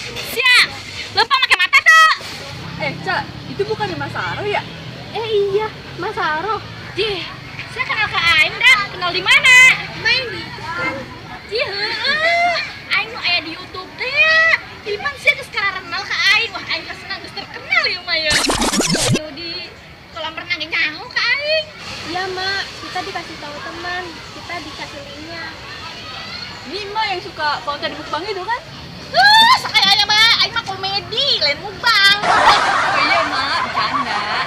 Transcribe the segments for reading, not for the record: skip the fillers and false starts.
Sia, lupa make mata tuh. Eh, Ca, itu bukan Mas Saro ya? Eh iya, Mas Saro. Jih, saya kenal ke aing dah. Kenal di mana? Main di itu kan. Jih, heueuh. Aing nu aya di YouTube teh ya. Iman sia geus kenal ka aing. Wah, aing geus senang geus terkenal ieu mah ya. Yo di kolam renang ge nyaho ka aing. Iya, Mak. Kita dikasih tahu teman, kita dikasih linknya. Ini emak yang suka konten mukbang itu kan? Heuh, sakaya aya mah aing mah komedi, lain mukbang. Oh iya, Mak, bercanda.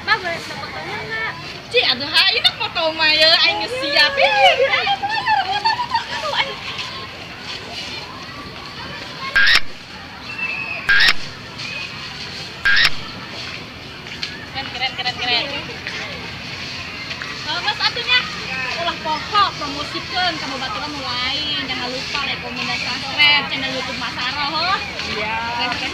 Mak, boleh minta fotonya nggak? Cih, aduh ha, ini foto mah ya aing geus siap. Ih, ayo, foto, foto, aduh, aing. Keren, keren, keren, keren. Mas atunya ulah pokok promosikeun ka babaturan nu lain. Jangan lupa like, komen, dan subscribe channel YouTube Mas Saro, heuh. Iya. Keren, keren.